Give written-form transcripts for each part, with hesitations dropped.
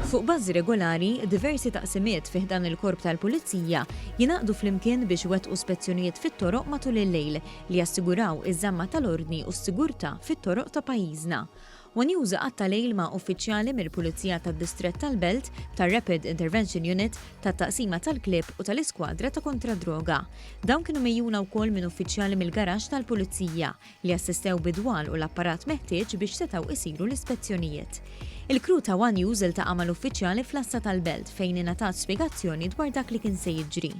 Fuq bażi regolari, diversi taqsimiet fi ħdan il-Korp tal-Pulizija jingħaqdu flimkien biex iwettqu spezzjonijiet fit-toroq matul il-lejl li jassiguraw iż-żamma tal-ordni u s-sigurtà fit-toroq ta' pajjiżna. One News qatta' lejl ma' uffiċjali mill-Pulizija tad-Distrett tal-Belt, tar-Rapid Intervention Unit, tat-Taqsima tal-Klieb u tal-Iskwadra ta' Kontra d-Droga. Dawn kienu megħjuna wkoll minn uffiċjali mill-garaxx tal-Pulizija li assistew bid-dwal u l-apparat meħtieġ biex setgħu isiru l-ispezzjonijiet. Il-crew ta' one News iltaqa' mal-uffiċjali fl-għassa tal-Belt fejn ingħatat spjegazzjoni dwar dak li kien se jiġri.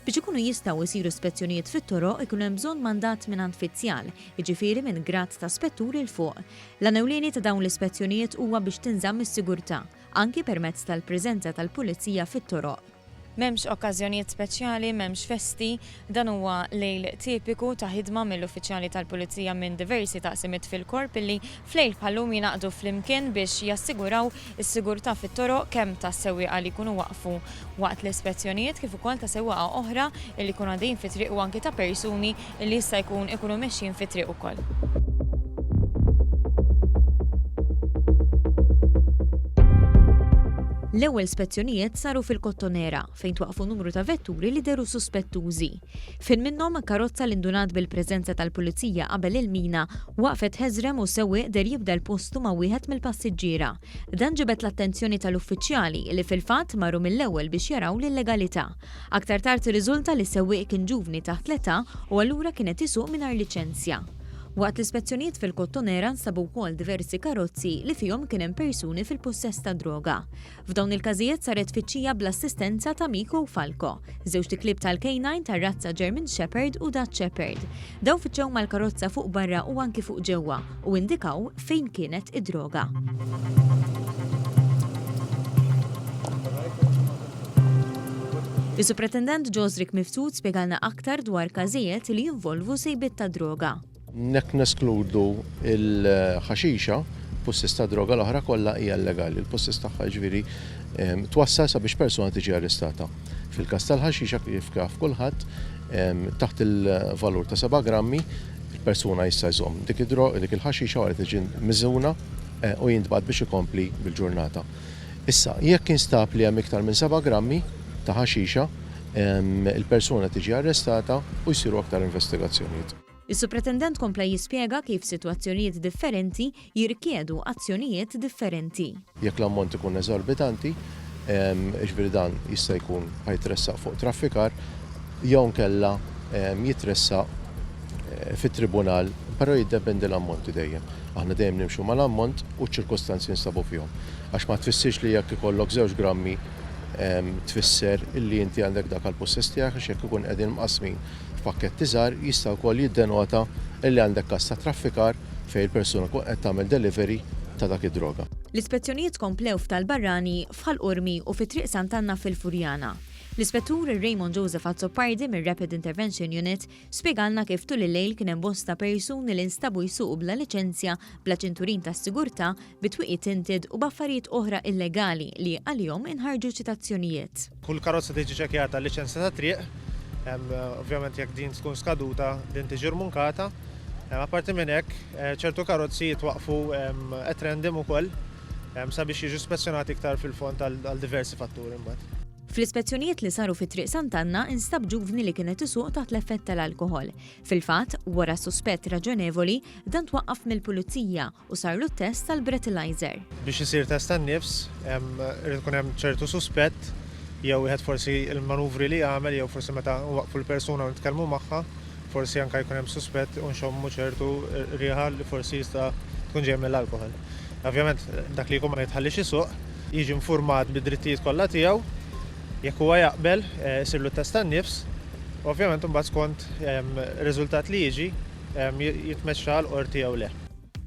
Biex ikunu jistgħu isiru spezzjonijiet fit-toroq ikun hemm bżonn mandat mingħand fizzjal, jiġifieri minn grad ta' spettur 'il fuq. L-għan ewlieni ta' dawn l-ispezzjonijiet huwa biex tinżamm is-sigurtà, anki permezz tal-preżenza tal-pulizija fit-toroq. M'hemmx okkażjonijiet speċjali, m'hemmx festi, dan huwa lejl tipiku ta' ħidma mill-uffiċjali tal-Pulizija minn diversi taqsimiet fil-Korp illi f'lejl bħal-lum jingħaqdu flimkien biex jassiguraw is-sigurtà fit-toroq kemm tas-sewwieqa li jkunu waqfu waqt l-ispezzjonijiet kif ukoll ta' sewwieqa oħra illi jkunu għaddejjin fit-triq u anki ta' persuni illi jista' jkun ikunu mexjin fit-triq ukoll. L-ewwel spezzjonijiet saru fil-Kottonera fejn twaqqfu numru ta' vetturi li dehru suspettużi. F'ħin minnhom, karozza li ndunat bil-preżenza tal-pulizija qabel il-mina waqfet ħeżrem u s-sewwieq deher jibdel postu ma' wieħed mill-passiġġiera. Dan ġibed l-attenzjoni tal-uffiċjali li fil-fatt marru mill-ewwel biex jaraw l-illegalità. Aktar tard irriżulta li s-sewwieq kien ġuvni taħt l-età u allura kien qed isuq mingħajr liċenzja. Waqt l-ispezzjonijiet fil-Kottonera nstabu wkoll diversi karozzi li fihom kien hemm persuni fil-pussess ta' droga. F'dawn il-każijiet saret tfittxija bl-assistenza ta' Miko u Falco, żewġt iklieb tal-K9 tar-razza German Shepherd u Dutch Shepherd. Dawn fittxew mal-karozza fuq barra u anki fuq ġewwa u indikaw fejn kienet id-droga. Is-Supretendent Josric Mifsud spjegalna aktar dwar każijiet li jinvolvu sejbiet ta' droga. Jekk neskludu l-ħaxixa, pussess ta' droga l-oħra kollha hija illegali. Il-pussess tagħha jiġifieri twassal sabiex persuna tiġi arrestata. Fil-każ tal-ħaxixa kif jaf kulħadd, taħt il-valur ta' 7 grammi, il-persuna jista' jżomm dik il-ħaxixa wara li tiġi miżuna u jintbagħat biex ikompli bil-ġurnata. Issa, jekk jinstab li hemm iktar minn 7 grammi ta' ħaxixa, il-persuna tiġi arrestata u jsiru aktar investigazzjonijiet. Is-Supretendent kompla jispjega kif sitwazzjonijiet differenti jirrikjedu azzjonijiet differenti. Jekk l-ammont ikun eżorbitanti, jiġifieri dan jista' jkun ħa jitressaq fuq traffikar jew inkella jitressaq fit-tribunal, però jiddependi l-ammonti dejjem. Aħna dejjem nimxu mal-ammont u ċ-ċirkostanzi li nstabu fihom. Għax ma tfissirx li jekk ikollok żewġ grammi tfisser illi inti għandek dak għall-pussess tiegħek għax jekk ikun qegħdin mqassmin f'pakketti żgħar jista' wkoll jiddenota illi għandek każ ta' traffikar fejn il-persuna tkun qed tagħmel delivery ta' dak id-droga. L-ispezzjonijiet komplew f'Tal-Barrani, f'Ħal Qormi u fi Triq Sant'Anna fil-Furjana. L-Ispettur Raymond Joseph Azzopardi mir-Rapid Intervention Unit Spjegalna kif tul il-lejl kien hemm bosta persuni li nstabu jsuqu bla liċenzja, bla ċinturin tas-sigurtà, bi twieqi tinted u b'affarijiet oħra illegali li għalihom inħarġu ċitazzjonijiet. Kull karozza tiġi ċekkjata l-liċenzja tat-triq, ovvjament jekk din tkun skaduta din tiġi rmunkata. Apparti minn hekk, ċertu karozzi jitwaqqfu at random ukoll sabiex jiġu spezzjonati iktar fil-fond għal diversi fatturi mbagħad. Fl-ispezzjonijiet li saru fi Triq Sant'Anna instab ġuvni li kien qed isuq taħt l-effett tal-alkoħol. Fil-fatt, wara suspett raġonevoli, dan twaqqaf mill-Pulizija u sarlu t-test tal-breathalyzer. Biex isir test tan-nifs, irid ikun hemm ċertu suspett jew wieħed forsi l-manuvri li jagħmel jew forsi meta nwaqqfu l-persuna u nitkellmu magħha, forsi anke jkun hemm suspett u nxommu ċertu riħa li forsi jista' tkun ġejja mill-alkoħol. Ovvjament dak li jkun ma jitħalliex isuq, jiġi infurmat bid-drittijiet kollha tiegħu, jekk huwa jaqbel isirlu t-test tan-nifs, u ovvjament imbagħad skont ir-riżultat li jiġi jitmexxa għall-qorti jew le.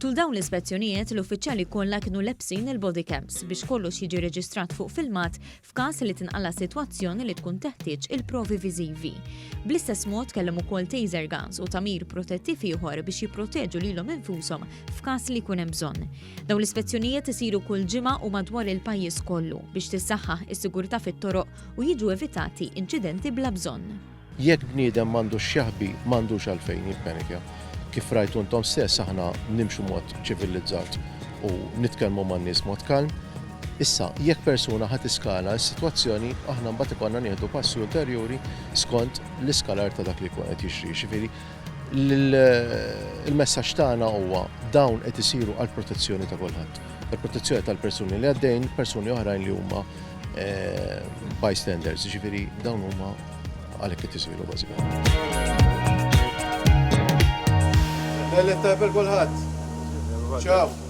Tul dawn l-ispezzjonijiet, l-uffiċjali kollha kienu lebsin il-body cams biex kollox jiġi reġistrat fuq filmat f'każ li tinqala' sitwazzjoni li tkun teħtieġ il-provi viżivi. Bl-istess mod kellhom ukoll taser guns u tagħmir protettiv ieħor biex jipproteġu lilhom infushom f'każ li jkun hemm bżonn. Dawn l-ispezzjonijiet isiru kull ġimgħa u madwar il-pajjiż kollu biex tissaħħaħ is-sigurtà fit-toroq u jiġu evitati inċidenti bla bżonn. Jekk bniedem m'għandux x'jaħbi, m'għandux għalfejn jippenikja. Kif rajtu intom stess aħna nimxu mod ċivillizzat u nitkellmu man-nies mod kalm. Issa, jekk persuna ħa tiskala s-sitwazzjoni, aħna mbagħad ikollna nieħdu passi ulterjuri skont l-iskalar ta' dak li jkun qed jiġri. Ġifieri il-messaġġ tagħna huwa dawn qed isiru għall-protezzjoni ta' kulħadd. Għall-protezzjoni tal-persuni li għaddejn, persuni oħrajn li huma eh, bystanders, ġifieri dawn huma għalhekk qed isiru bażikament. Lejlet tajb il kulħadd. Ciao.